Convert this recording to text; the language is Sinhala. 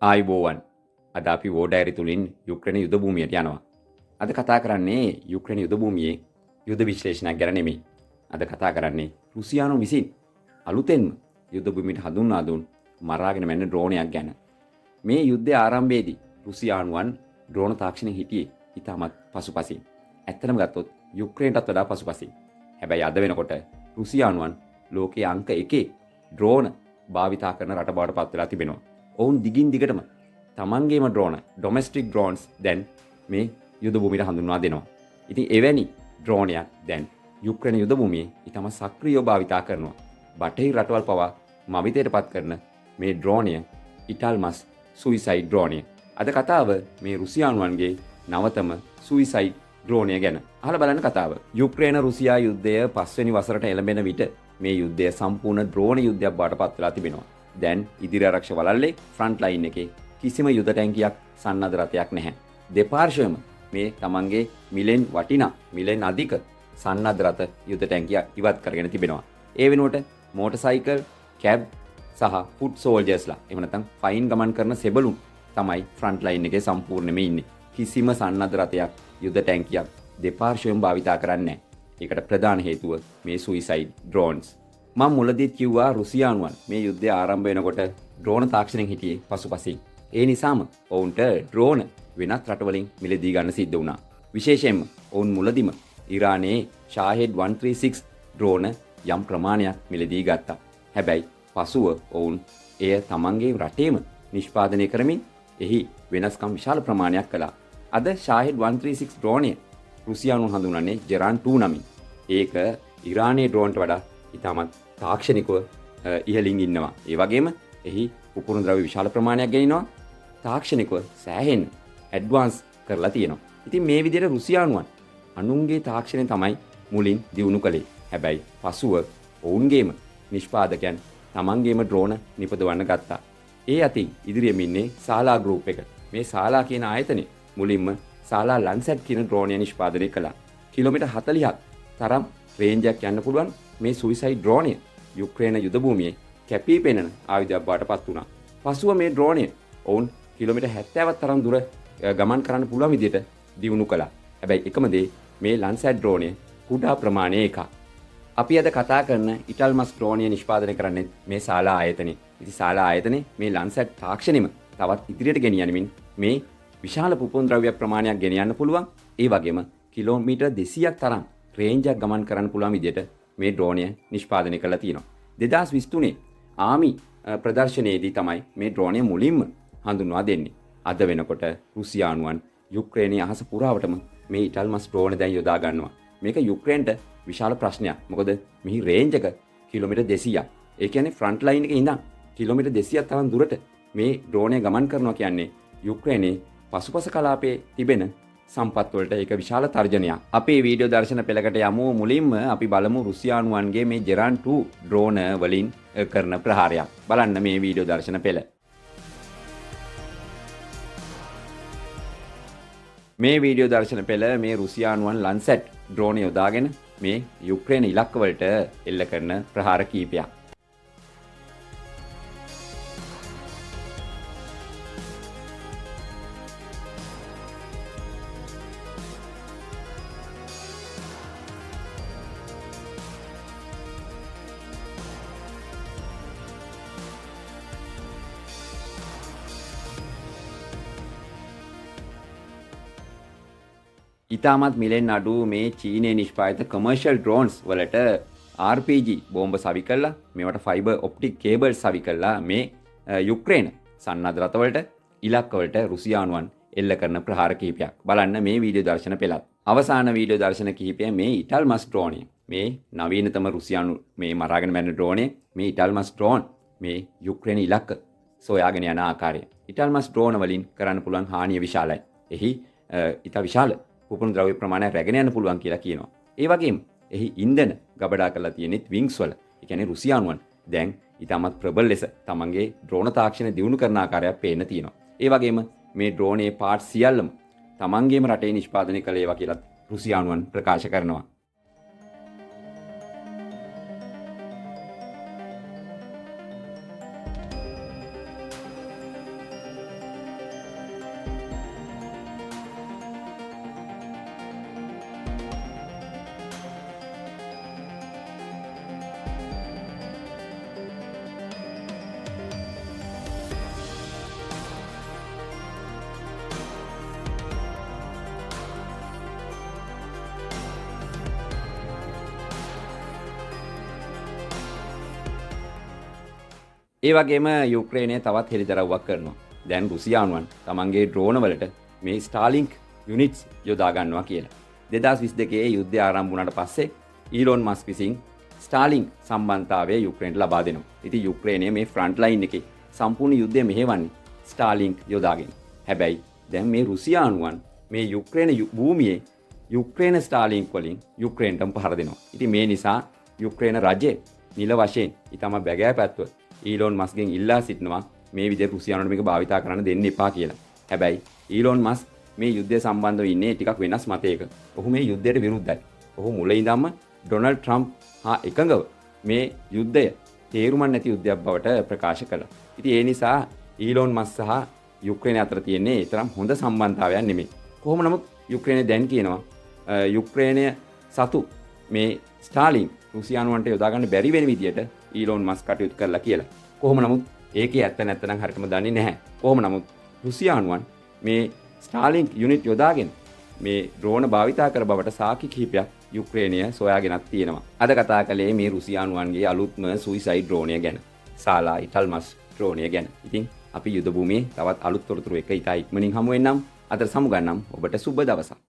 ආයුබෝවන්. අද අපි වෝ ඩයරි තුලින් යුක්‍රේන යුද භූමියට යනවා. අද කතා කරන්නේ යුක්‍රේන යුද භූමියේ යුද විශ්ලේෂණයක් ගැන නෙමෙයි. අද කතා කරන්නේ රුසියානු විසින් අලුතෙන්ම යුද භූමියට හඳුන්වා දුන් මරාගෙන මැරෙන ඩ්‍රෝනයක් ගැන. මේ යුද්ධය ආරම්භයේදී රුසියානුවන් ඩ්‍රෝන තාක්ෂණය හිටියේ ඉතාමත් පසුපසින්. ඇත්තටම ගත්තොත් යුක්‍රේනටත් වඩා පසුපසින්. හැබැයි අද වෙනකොට රුසියානුවන් ලෝකයේ අංක 1 ඩ්‍රෝන භාවිතා කරන රට බවට පත් වෙලා තිබෙනවා. ඔවුන් දිගින් දිගටම තමන්ගේම ඩ්‍රෝන, ඩොමෙස්ටික් ඩ්‍රෝන්ස් දැන් මේ යුද භූමියට හඳුන්වා දෙනවා. ඉතින් එවැනි ඩ්‍රෝනයක් දැන් යුක්‍රේන යුද භූමියේ ඉතාම සක්‍රියව භාවිතා කරනවා. බටහිර රටවල් පවා මවිතයට පත් කරන මේ ඩ්‍රෝනය ඉටල්මස් සුයිසයිඩ් ඩ්‍රෝනය. අද කතාව මේ රුසියානුවන්ගේ නවතම සුයිසයිඩ් ඩ්‍රෝනය ගැන. අහලා බලන්න කතාව. යුක්‍රේන රුසියා යුද්ධය පස්වෙනි වසරට එළඹෙන විට මේ යුද්ධය සම්පූර්ණ ඩ්‍රෝන යුද්ධයක් බවට පත් වෙලා තිබෙනවා. දැන් ඉදිරි ආරක්ෂක වලල්ලේ ෆ්‍රන්ට් ලයින් එකේ කිසිම යුද ටැංකියක් සන්නද්ධ රථයක් නැහැ. දෙපාර්ශ්වයම මේ තමන්ගේ මිලෙන් වටිනා මිලෙන් අධික සන්නද්ධ රථ යුද ටැංකිය ඉවත් කරගෙන තිබෙනවා. ඒ වෙනුවට මෝටර් සයිකල්, කැබ් සහ ෆුට් සෝල්ජර්ස්ලා එහෙම නැත්නම් ෆයින් ගමන් කරන සෙබළුන් තමයි ෆ්‍රන්ට් ලයින් එකේ සම්පූර්ණයෙන්ම ඉන්නේ. කිසිම සන්නද්ධ රථයක් යුද ටැංකියක් දෙපාර්ශ්වයම භාවිතා කරන්නේ නැහැ. ඒකට ප්‍රධාන හේතුව මේ සුයිසයිඩ් ඩ්‍රෝන්ස්. මම මුලදීත් කිව්වා රුසියානුවන් මේ යුද්ධය ආරම්භ වෙනකොට ඩ්‍රෝන තාක්ෂණයෙන් හිටියේ පසුපසින්. ඒ නිසාම ඔවුන්ට ඩ්‍රෝන වෙනත් රටවලින් මිලදී ගන්න සිද්ධ වුණා. විශේෂයෙන්ම ඔවුන් මුලදිම ඉරානයේ ෂාහෙඩ් 136 ඩ්‍රෝන යම් ප්‍රමාණයක් මිලදී ගත්තා. හැබැයි පසුව ඔවුන් එය තමන්ගේ රටේම නිෂ්පාදනය කරමින් එහි වෙනස්කම් විශාල ප්‍රමාණයක් කළා. අද ෂාහෙඩ් 136 ඩ්‍රෝනය රුසියානු හඳුන්වන්නේ ජෙරාන් 2 නමින්. ඒක ඉරානයේ ඩ්‍රෝන්ට වඩා ඉතාමත් තාක්ෂණිකව ඉහළින් ඉන්නවා. ඒ වගේම එහි පුපුරුණු ද්‍රව්‍ය විශාල ප්‍රමාණයක් ගෙනිනවා. තාක්ෂණිකව සෑහෙන ඇඩ්වාන්ස් කරලා තියෙනවා. ඉතින් මේ විදිහට රුසියානුවන් අනුන්ගේ තාක්ෂණය තමයි මුලින් දියුණු කළේ. හැබැයි පසුව ඔවුන්ගේම නිෂ්පාදකයන් තමන්ගේම ඩ්‍රෝන නිපදවන්න ගත්තා. ඒ අතින් ඉදිරියෙම ඉන්නේ සාලා ගෲප් එක. මේ සාලා කියන ආයතනය මුලින්ම සාලා ලන්සැට් කියන ඩ්‍රෝනය නිෂ්පාදනය කළා. කිලෝමීටර් 40ක් තරම් රේන්ජ් එකක් යන්න පුළුවන් මේ සුයිසයිඩ් ඩ්‍රෝනය යුක්‍රේන යුද භූමියේ කැපී පෙනෙන ආයුධයක් බවට පත් වුණා. පසුව මේ ඩ්‍රෝනය ඔවුන් කිලෝමීටර් 70ක් තරම් දුර ගමන් කරන්න පුළුවන් විදිහට දියුණු කළා. හැබැයි එකම දේ මේ ලන්සැට් ඩ්‍රෝනය කුඩා ප්‍රමාණයේ එකක්. අපි අද කතා කරන ඉටල්මස් ඩ්‍රෝනය නිෂ්පාදනය කරන්නේ මේ සාලා ආයතනය. ඉතින් සාලා ආයතනය මේ ලන්සැට් තාක්ෂණෙම තවත් ඉදිරියට ගෙනියමින් මේ විශාල පුපුරු ද්‍රව්‍ය ප්‍රමාණයක් ගෙනියන්න පුළුවන්. ඒ වගේම කිලෝමීටර් 200ක් තරම් රේන්ජ් එකක් ගමන් කරන්න පුළුවන් විදිහට මේ ඩ්‍රෝනය නිෂ්පාදනය කරලා තියෙනවා. 2023 ආමි ප්‍රදර්ශනයේදී තමයි මේ ඩ්‍රෝනය මුලින්ම හඳුන්වා දෙන්නේ. අද වෙනකොට රුසියානුවන් යුක්‍රේනයේ අහස පුරාවටම මේ ඉටල්මස් ඩ්‍රෝන දැන් යොදා ගන්නවා. මේක යුක්‍රේන්ට විශාල ප්‍රශ්නයක්. මොකද මෙහි රේන්ජ් එක කිලෝමීටර් 200ක්. ඒ කියන්නේ ෆ්‍රන්ට් ලයින් එකේ ඉඳන් කිලෝමීටර් 200ක් තරම් දුරට මේ ඩ්‍රෝනය ගමන් කරනවා කියන්නේ යුක්‍රේනයේ පසුපස කලාපයේ තිබෙන සම්පත් වලට ඒක විශාල තර්ජනයක්. අපේ වීඩියෝ දර්ශන පෙළකට යමු. මුලින්ම අපි බලමු රුසියානුවන්ගේ මේ ජෙරාන් 2 ඩ්‍රෝන වලින් කරන ප්‍රහාරයක්. බලන්න මේ වීඩියෝ දර්ශන පෙළ. මේ වීඩියෝ දර්ශන පෙළ මේ රුසියානුවන් ලන්සැට් ඩ්‍රෝන යොදාගෙන මේ යුක්‍රේන ඉලක්ක වලට එල්ල කරන ප්‍රහාර කීපයක්. ඉතාමත් මිලෙන් අඩු මේ චීනයේ නිෂ්පාදිත කමර්ෂල් ඩ්‍රෝන්ස් වලට RPG බෝම්බ සවි කරලා මේවට ෆයිබර් ඔප්ටික් කේබල් සවි කරලා මේ යුක්‍රේන සන්නද්ධ රථ වලට ඉලක්ක වලට රුසියානුවන් එල්ල කරන ප්‍රහාර කිහිපයක්. බලන්න මේ වීඩියෝ දර්ශන පෙළත්. අවසාන වීඩියෝ දර්ශන කිහිපය මේ ඉටල්මස් ඩ්‍රෝනය. මේ නවීනතම රුසියානු මේ මරාගෙන මැරෙන ඩ්‍රෝනය මේ ඉටල්මස් ඩ්‍රෝන් මේ යුක්‍රේන ඉලක්ක සොයාගෙන යන ආකාරය. ඉටල්මස් ඩ්‍රෝන වලින් කරන්න පුළුවන් හානිය විශාලයි. එහි ඉතා විශාල පුපුරු ද්‍රව්‍ය ප්‍රමාණයක් රැගෙන යන්න පුළුවන් කියලා කියනවා. ඒ වගේම එහි ඉන්ධන ගබඩා කරලා තියෙනෙත් වින්ග්ස් වල. ඒ කියන්නේ රුසියානුවන් දැන් ඉතාමත් ප්‍රබල ලෙස තමන්ගේ ඩ්‍රෝන තාක්ෂණය දියුණු කරන ආකාරයක් පේන්න තියෙනවා. ඒ වගේම මේ ඩ්‍රෝනයේ පාර්ට් සියල්ලම තමන්ගේම රටේ නිෂ්පාදනය කළ ඒවා කියලත් රුසියානුවන් ප්‍රකාශ කරනවා. ඒ වගේම යුක්‍රේනය තවත් හෙළිදරව්වක් කරනවා. දැන් රුසියානුවන් තමන්ගේ ඩ්‍රෝන වලට මේ ස්ටාර්ලින්ක් යුනිට්ස් යොදා ගන්නවා කියලා. 2022 යුද්ධය ආරම්භ වුණාට පස්සේ ඊලොන් මස්ක් විසින් ස්ටාර්ලින්ක් සම්බන්ධතාවය යුක්‍රේනට ලබා දෙනවා. ඉතින් යුක්‍රේනය මේ ෆ්‍රන්ට් ලයින් එකේ සම්පූර්ණ යුද්ධය මෙහෙවන්නේ ස්ටාර්ලින්ක් යොදාගෙන. හැබැයි දැන් මේ රුසියානුවන් මේ යුක්‍රේන භූමියේ යුක්‍රේන ස්ටාර්ලින්ක් වලින් යුක්‍රේනටම පහර දෙනවා. ඉතින් මේ නිසා යුක්‍රේන රජය නිල වශයෙන් ඊටම බැගෑපැත්ව ඊලොන් මස්ක්ගෙන් ඉල්ලා සිටිනවා මේ විදිහට රුසියානුන්ට මේක භාවිතා කරන්න දෙන්න එපා කියලා. හැබැයි ඊලොන් මස්ක් මේ යුද්ධය සම්බන්ධව ඉන්නේ ටිකක් වෙනස් මතයක. ඔහු මේ යුද්ධයට විරුද්ධයි. ඔහු මුල ඉඳන්ම ඩොනල්ඩ් ට්‍රම්ප් හා එකඟව මේ යුද්ධය තේරුමක් නැති යුද්ධයක් බවට ප්‍රකාශ කළා. ඉතින් ඒ නිසා ඊලොන් මස්ක් සහ යුක්‍රේනය අතර තියෙන්නේ ඒ තරම් හොඳ සම්බන්ධතාවයක් නෙමෙයි. කොහොම නමුත් යුක්‍රේනය දැන් කියනවා යුක්‍රේනය සතු මේ ස්ටාර්ලින්ක් රුසියානුවන්ට යොදා ගන්න බැරි වෙන විදියට ඊලොන් මස්ක් කටයුතු කරලා කියලා. කොහොම නමුත් ඒකේ ඇත්ත නැත්නම් හරියටම දන්නේ නැහැ. කොහොම නමුත් රුසියානුවන් මේ ස්ටාර්ලින්ක් යුනිට් යොදාගෙන මේ ඩ්‍රෝන භාවිතා කර බවට සාක්ෂි කිහිපයක් යුක්‍රේනය සොයාගෙනත් තියෙනවා. අද කතා කළේ මේ රුසියානුවන්ගේ අලුත්ම සුයිසයිඩ් ඩ්‍රෝනය ගැන. සාලා ඉටල්මස් ඩ්‍රෝනය ගැන. ඉතින් අපි යුද භූමියේ තවත් අලුත් තොරතුරු එක ඉතා ඉක්මනින් හමු වෙන්නම්. අද සමුගන්නම්. ඔබට සුබ දවසක්.